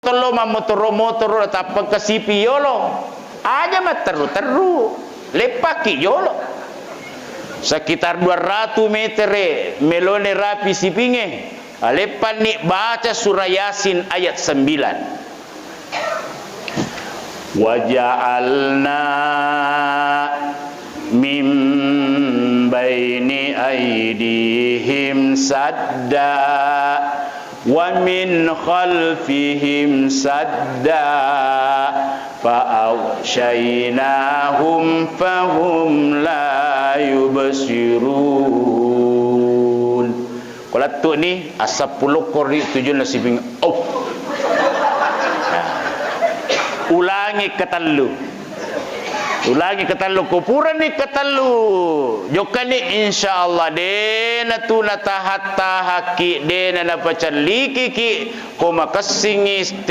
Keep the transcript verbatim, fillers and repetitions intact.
Tollo mammotoro-motoro, tappakka sipi yolo. Aja matterru-terru. Leppakki jolo. Sekitar dua ratu metere melone rapi sipinge. Aleppanni baca surah Yasin ayat sembilan. Waja'alna min baini aidihim sadda wa min khalfihim sadda fa aghshaynahum fahum la yubsirun. Ko lettu'ni, assappu lokko ri tujunna siping. Oh. Ulangi ketellu. Ulangi ketellu. Ko purani ketellu jokkani, insyaallah, dena tu natahat-tahatki, dena napacallikiki, ko makessingi